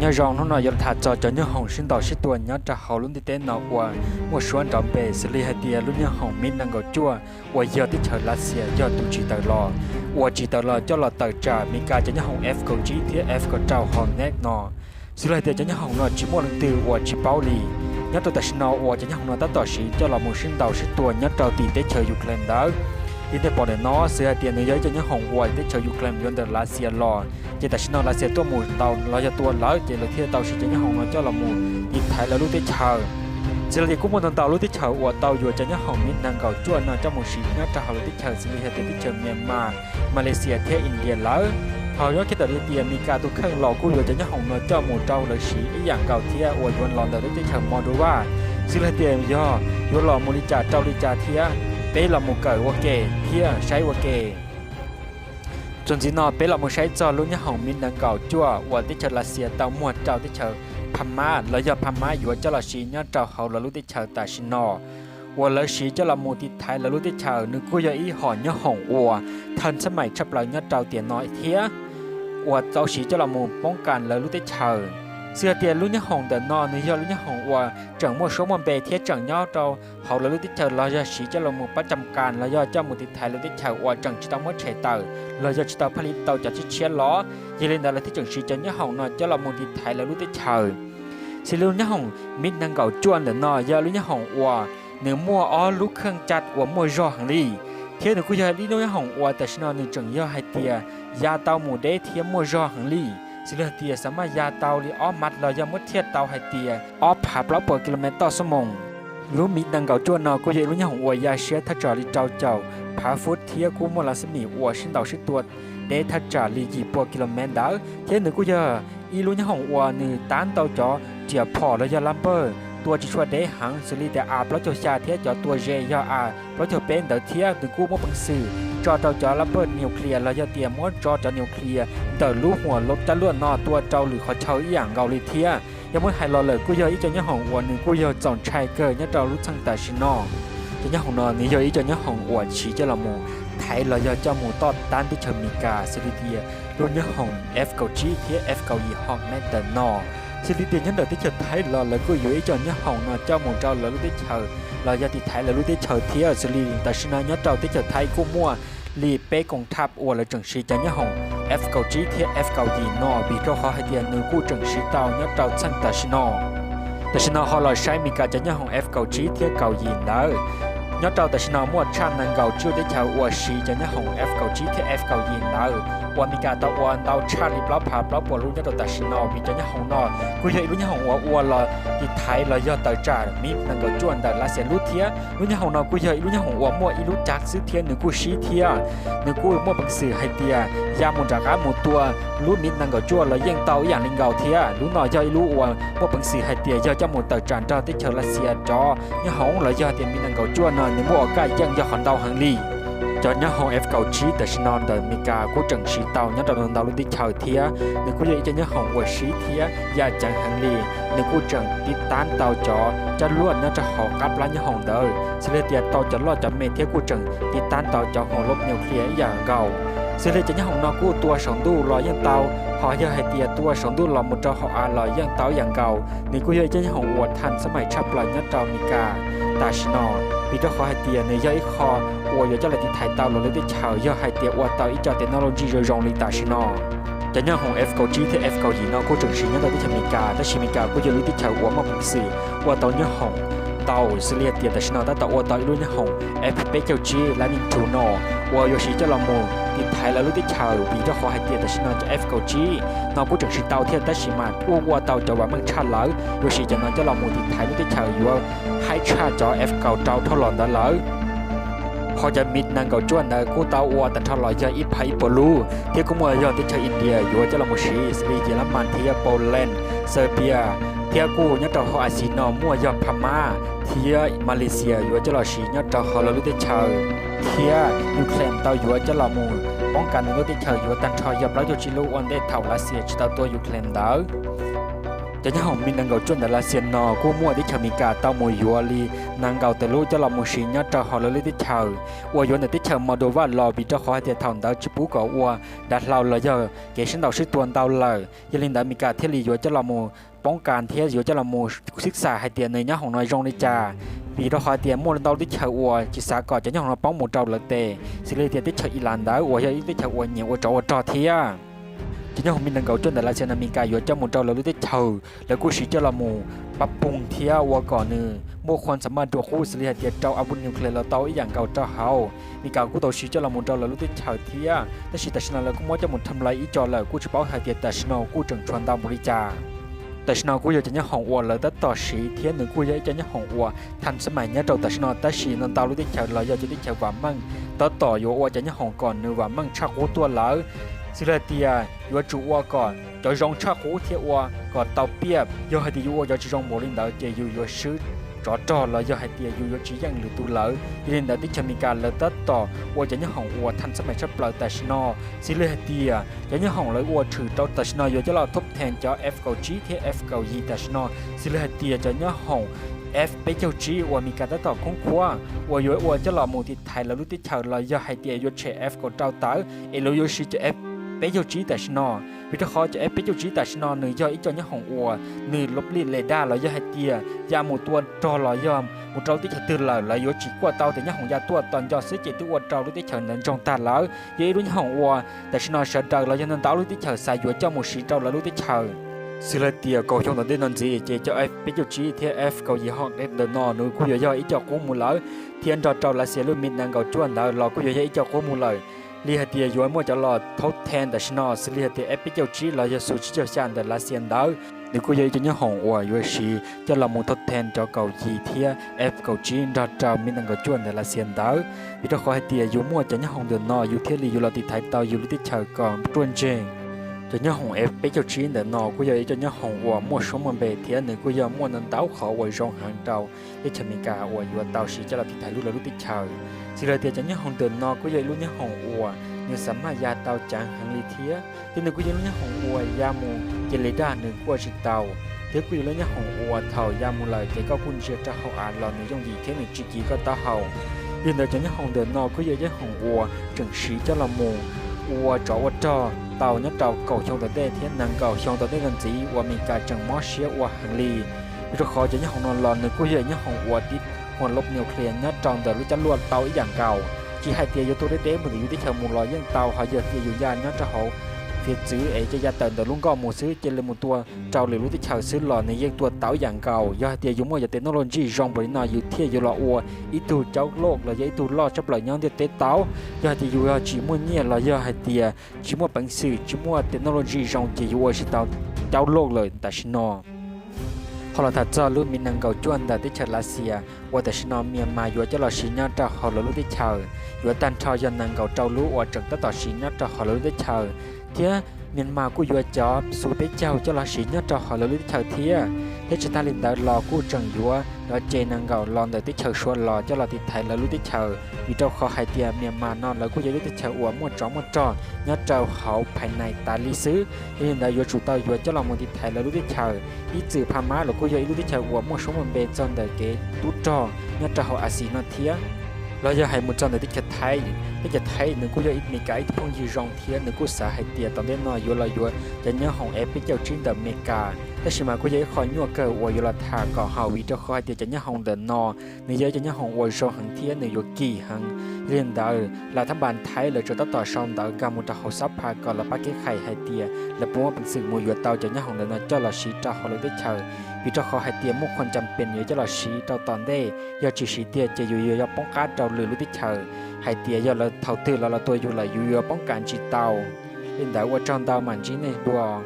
Nyob zoo, hnub no yuav tham txog cov nyoob hoom sib ntaus sib tua nyob rau hauv lub ntiaj teb no uas muaj suab nrov npe xws li hais tias lub nyoob hoom MiG nees nkaum cuaj uas yog teb chaws Lav Xias yog tus tsim tawm los, uas tsim tawm los coj los tawm tsam Mis Kas cov nyoob hoom F kaum tsib thiab F kaum rau Hornet no. Xws li hais tias cov nyoob hoom no tsis muaj leej twg uas tsis paub li. Nyob rau tam sim no uas cov nyoob hoom no tab tom siv coj los mus sib ntaus sib tua nyob rau tim teb chaws Ukraine ntawd. Li nej pom ntawm no xws hais tias nws yog ib cov nyoob hoom uas teb chaws Ukraine yuav ntawm Lav Xias los, ces tam sim no Lav Xias tuaj mus ntaus los yog tua lawv ces lawv thiaj tau siv cov nyoob hoom no coj los mus tiv thaiv lawv lub teb chaws. Xws li tias kuj muaj ntau ntau lub teb chaws uas tau yuav cov nyoob hoom MiG nees nkaum cuaj no coj mus siv nyob rau hauv lub teb chaws xws li hais tias teb chaws Myanmar, Malaysia thiab India lawm. Ho nyob kiag ntawm li tias Mis Kas tus kheej los kuj yuav cov nyoob hoom no coj mus rau lawv siv ib yam nkaus thiab uas yuav los ntawm lub teb chaws Moldova. Xws li hais tias yog yuav los mus li cas rau li cas thiab, peb los mus kawm ua ke thiab saib ua ke. Txuas ntxiv no peb los mus saib txog lub nyoob hoom MiG nees nkaum cuaj uas teb chaws Lav Xias tau muag rau teb chaws Phab Mab los yog Phab Mab yuav coj los siv nyob rau hauv lawv lub teb chaws tam sim no, uas lawv siv coj los mus tiv thaiv lawv lub teb chaws. Nws kuj yog ib hom nyoob hoom uas thawj xab maim tshaj plaws nyob rau tiam no thiab, uas tau siv coj los mus poob kas lawv lub teb chaws. Xws hais tias lub nyoob hoom ntawm no nws yog lub nyoob hoom uas tseem muaj suab muaj npe thiab tseem nyob rau hauv lawv lub teb chaws los yog siv coj los mus pab cam kas los yog coj mus tiv thaiv lawv teb chaws uas tseem tsis tau muab tshem tawm los yog tsis tau pab li tau cov tshiab tshiab los. Yog li ntawd lawv thiaj tseem siv cov nyoob hoom no coj los mus tiv thaiv lawv lub teb chaws. Xws li lub nyoob hoom MiG nees nkaum cuaj ntawm no yog lub nyoob hoom uas nws muaj ob lub kheej caj uas muaj zog heev li, thiab nws kuj yog ib lub nyoob hoom uas tam sim no nws tseem yog hais tias ya tau mus deb thiab muaj zog heev li. Xws li hais tias xav maj ya tau li ob mas los yog muab thiaj tau hais tias ob phav plaub puas ki lo mev toj xuab moos. Lub MiG nees nkaum cuaj no kuj yog ib lub nyoob hoom uas ya siab thaj tsam li rau caum phav fub thiab kuj muaj lub xab maim uas sib ntaus sib tua deb thaj tsam li yim puas ki lo mev ntawd, thiab nws kuj yog ib lub nyoob hoom uas nws tab ntau cov riam phom los yog lab npawg tua tsis tshua deb heev xws li tias A plaub caug xya thiab cov tua ze yog A plaub caug peb ntawd thiab nws kuj muaj peev xwm tso tau cov lab npawg nuclear los yog tias muab tso cov nuclear ntawm lub huam loj caj luaj no tua rau lwm qhov chaw ib yam nkaus li thiab. Yog muab hais los lawm kuj yog ib cov nyoob hoom uas nws kuj yog txaus ntshai kawg nyob rau lub txheej tam sim no. Cov nyoob hoom no nws yog ib cov nyoob hoom uas siv coj los mus thaiv los yog coj mus toj tab teb chaws Amelikas xws li tias lub nyoob hoom F kaum tsib thiab F kaum yim Hornet ntawm no. Xws li tias nyob ntawm teb chaws Thaib los lawv kuj yuav ib cov nyoob hoom no coj mus rau lawv lub teb chaws los yog tiv thaiv lawv lub teb chaws thiab. Xws li tam sim no nyob rau teb chaws Thaib kuj muaj li peb koom thab uas lawv tseem siv cov nyoob hoom F kaum tsib thiab F kaum yim no vim rau qhov hais tias nws kuj tseem siv tau nyob rau txheej tam sim no. Tam sim no ho los saib Amelikas cov nyoob hoom F kaum tsib thiab kaum yim ntawd. Nyob rau tam sim no muaj tshaj nees nkaum tsib lub teb chaws uas siv cov nyoob hoom F kaum tsib thiab F kaum yim ntawd uas Amelikas tau ua ntau tshaj li plaub phav plaub puas lub nyob rau tam sim no vim cov nyoob hoom no kuj yog ib lub nyoob hoom uas ua los tiv thaiv los yog tawm tsam MiG nees nkaum cuaj ntawm Lav Xias lub thiab. Lub nyoob hoom no kuj yog ib lub nyoob hoom uas muaj ib lub cag xwb thiab nws kuj sib thiab nws kuj muaj peev xwm hais tias ya mus nram qab mus tua lub MiG nees nkaum cuaj los yeej tau ib yam li nkaus thiab. Lub no yog ib lub uas muaj peev xwm hais tias yog coj mus tawm tsam nrog teb chaws Lav Xias cov nyoob hoom los yog tias MiG nees nkaum cuaj no nws muaj ua kaj yeej yog qhov ntau heev li. Cov nyoob hoom F kaum tsib tam sim no ntawm Amelikas kuj tseem siv tau nyob rau ntau lub teb chaws thiab nws kuj yog ib cov nyoob hoom uas sib thiab ya ceev heev li. Nws kuj tseem tiv tab tau cov caj luaj nyob rau hauv qab plab nyoob hoom ntawd xws li tias tau cov loj cov me thiab kuj tseem tiv tab tau cov huam loj nuclear ib yam nkaus. Xws li cov nyoob hoom no kuj tua saum ntuj los yeej tau, ho yog hais tias tua saum ntuj los mus rau hauv av los yeej tau ib yam nkaus. Nws kuj yog ib cov nyoob hoom uas thaj xab maim tshaj plaws nyob rau Amelikas tam sim no, vim rau qhov hais tias nws yog ib qho uas yuav coj los tiv thaiv tau lawv lub teb chaws yog hais tias ua tau ib co technology zoo zoo li tam sim no. Cov nyoob hoom F kaum tsib thiab F kaum yim no kuj tseem siv nyob rau teb chaws Amelikas, tab sis Amelikas kuj yog lub teb chaws uas muaj peev xwm ua tau nyoob hoom ntau xws li tias tam sim no tab tom ua tau ib lub nyoob hoom F peb caug tsib Lightning two no uas yuav siv coj los mus tiv thaiv lawv lub teb chaws vim rau qhov hais tias tam sim no cov F kaum tsib no kuj tseem siv tau thiab tab sis mas kuj ua tau cov vam meej tshaj lawm, yuav siv cov no coj los mus tiv thaiv lub teb chaws yuav haib tshaj cov F kaum rau dhau los ntawd lawm. Ho cov MiG nees nkaum cuaj ntawd kuj tau ua tag nrho los yog ib phav ib puas lub thiab kuj muaj yog teb chaws India yuav coj los mus siv xws li Yelamas thiab Poland, Serbia, thiab kuj nyob rau hauv Axias no muaj yog Phab Mab thiab Malaysia yuav coj los siv nyob rau hauv lawv lub teb chaws, thiab Ukraine tau yuav coj los mus poob kas nws lub teb chaws yuav tag nrho yog plaub caug tsib lub ua ntej thaum Lav Xias tsis tau tua Ukraine ntawd. Cov nyoob hoom Mi nees nkaum cuaj ntawm Lav Xias no kuj muaj teb chaws Amelikas tau mus yuav li nees nkaum tawm lub coj los mus siv nyob rau hauv lawv lub teb chaws, uas yuav ntawm teb chaws Moldova los, vim rau qhov hais tias thaum ntawd tsis pub kom ua dav hlau los yog kev sib ntaus sib tua ntau lawm. Yog li ntawd Amelikas thiaj li yuav coj los mus poob kas thiab yuav coj los mus xib xam hais tias nws nyoob hoom no zoo li cas. Vim rau qhov tias muaj ntau lub teb chaws uas tsis xav kom cov nyoob hoom no poob mus rau lawv tes, xws li tias teb chaws Ilas ntawd uas yog ib teb chaws uas nyiam ua tsov ua rog thiab. Cov nyoob hoom Mi nees nkaum cuaj ntawm Lav Xias no Amelikas yuav coj mus rau lawv lub teb chaws, lawv kuj siv coj los mus pab poog thiab ua kom nws muaj qhua xam maj dua qub, xws li hais tias rau av vuj nuclear los tau ib yam nkaus rau hauv. Amelikas kuj tau siv coj los mus rau lawv lub teb chaws thiab, tab sis tam sim no lawv kuj muab coj mus tham lais ib co lawm, kuj tsis paub hais tias tam sim no kuj tseem tshuav ntau npaum li cas. Tam sim no kuj yog cov nyoob hoom uas lawv tab tom siv thiab nws kuj yog ib cov nyoob hoom uas thaj xab mais nyob rau tam sim no, tab sis no ntau lub teb chaws los yog cov teb chaws vam meej tab tom yuav ua cov nyoob hoom kom nws vam meej tshaj qub tuaj lawm. Xws li hais tias yuav tsum ua kom cov zoo tshaj qub thiab ua kom tau piaj, yog hais tias yus ua cov tsis zoo npaum li ntawd ces yus yuav swb tsov rog los yog hais tias yus yuav tsis yeej lwm tus lawm. Yog li ntawd teb chaws Amelikas lawv tab tom ua cov nyoob hoom uas thaj xab mais tshaj plaws tam sim no, xws li hais tias cov nyoob hoom lawv ua tshwm rau tam sim no yuav coj los thoob thees cov F kaum tsib thiab F kaum yim tam sim no, xws li hais tias cov nyoob hoom F peb caug tsib uas Amelikas tab tom khoob khuab uas yuav ua coj los mus tiv thaiv lawv lub teb chaws los yog hais tias yuav tshem F kaum rau tawm es lawv yuav siv cov F peb caug tsib tam sim no. Vim rau qhov cov F peb caug tsib tam sim no nws yog ib co nyoob hoom uas nws lub lim le daj los yog hais tias ya mus tua rog los yog mus rau lub teb chaws twg lawm lawv yuav tsis kuaj tau tias nyoob hoom ya tuaj tos nco xwb ces twb ua rau lub teb chaws ntawd ntsoog tag lawm. Yog ib lub nyoob hoom uas tam sim no sawv daws los yog ntau ntau lub teb chaws xav yuav coj mus siv rau lawv lub teb chaws. Xws li tias kaum xyoo tom ntej no ntxiv ces cov F peb caug tsib thiab F kaum yim ho ntawm no nws kuj yuav yog ib co qub mus lawm, thiab nrog rau Lav Xias lub Mi nees nkaum cuaj ntawd los kuj yuav yog ib co qub mus lawm. Li hais tias yuav muaj cov los thoob thees tam sim no, xws li hais tias F peb caug tsib los yog Su tsib caug xya ntawm Lav Xias ntawd, nws kuj yog ib co nyoob hoom uas yuav siv coj los mus thoob thees cov kaum yim thiab F kaum tsib nrog rau Mi nees nkaum cuaj ntawm Lav Xias ntawd. Vim rau qhov hais tias yus muaj cov nyoob hoom ntawm no yus thiaj li yuav los tiv thaiv tau yus lub teb chaws kom ruaj ntseg. Cov nyoob hoom F peb caug tsib ntawm no kuj yog ib co nyoob hoom uas muaj suab muaj npe thiab nws kuj yog muaj ntau ntau qhov uas zoo heev rau teb chaws Amelikas uas yuav tau siv coj los tiv thaiv lub lawv lub teb chaws. Xws li tias cov nyoob hoom ntawm no kuj yog ib lub nyoob hoom uas nws xam maj ya tau ceev heev li thiab, thiab nws kuj yog ib lub nyoob hoom uas ya mus ces le daj nws kuaj tsis tau, thiab kuj yog lub nyoob hoom uas thaum ya mus lawm ces koj kuj ntsia rau hauv av los nws yooj yim thiab nws tsis kiv koj taub hau. Yog li ntawd cov nyoob hoom ntawm no kuj yog nyoob hoom uas tseem siv coj los mus ua tsov ua rog tau nyob rau kaum xyoo tom ntej thiab nees nkaum xyoo tom ntej no ntxiv uas Amelikas tseem mob siab ua heev li. Vim rau qhov cov nyoob hoom no los nws kuj yog nyoob hoom uas tib huam lub nuclear nyob rau ntawm lub caj luaj tau ib yam nkaus. Tsis hais tias yuav tuaj deb deb mus ntawm yus teb chaws mus los yeej tau, ho yog tias yus ya nyob rau hauv fiav txwv es cia ya tawm ntawm lub nkoj mus xwb cia li mus tua rau lwm lub teb chaws xwb los nws yeej tua tau ib yam nkaus. Yog hais tias yus muaj cov technology zoo npaum li no yus thiaj yuav los ua ib tug caub loj los yog ib tug loj tshaj plaws nyob ntiaj teb tau. Yog hais tias yus yog tsis muaj nyiaj los yog hais tias tsis muaj peev xwm tsis muaj technology zoo ces yus ua tsis tau caub loj lawm tam sim no. Ho los tham txog lub Mi nees nkaum cuaj ntawm teb chaws Lav Xias uas tam sim no Myanmar yuav coj los siv nyob rau hauv lawv lub teb chaws, yuav tag nrho yog nees nkaum rau lub uas tseem tab tom siv nyob rau hauv lawv lub teb chaws, thiab Myanmar kuj yuav cov Su peb caug coj los siv nyob rau hauv lawv lub teb chaws thiab. Thiab tsis tas li ntawd los kuj tseem yuav cov ces nees nkaum los ntawm teb chaws Suav los coj los tiv thaiv lawv lub teb chaws, vim rau qhov hais tias Myanmar no lawv kuj yog lub teb chaws uas muaj tsov muaj rog nyob rau hauv Phais Nais tas li xwb. Yog li ntawd yuav tsum tau yuav coj los mus tiv thaiv lawv lub teb chaws. Ib txwm Phas Mab los kuj yog ib lub teb chaws uas muaj suab muaj npe txog ntawm kev tub rog nyob rau hauv Axias no thiab. Los yog hais mus txog ntawm teb chaws Thaib, teb chaws Thaib nws kuj yog Amelikas ib tug phooj ywg zoo thiab nws kuj xav hais tias tom ntej no yuav los yuav cov nyoob hoom F peb caug tsib ntawm Amelikas, tab sis mas kuj yog ib qho nyuaj kawg uas yuav los tham kom haum, vim rau qhov hais tias cov nyoob hoom ntawm no nws yog ib cov nyoob hoom uas zoo heev thiab nws yuav kim heev. Yog li ntawd, Lav Thab Npas Thaib lawv tseem tab tom sau ntawv nkag mus rau hauv xab pha kom lawv pab kev qhais hais tias lawv puas muaj peev xwm mus yuav tau cov nyoob hoom ntawm no coj los siv rau hauv lawv teb chaws, vim rau qhov hais tias muaj qhov ncas pes yuav coj los siv rau tom ntej, yog tsis siv tiag ces yus yuav yog poob qab rau lwm lub teb chaws, hais tias yog lawv thaum twg los los tua yus lawm yus yuav poob kas tsis tau. Li ntawd ua tsaug ntau mam ntsib nej dua.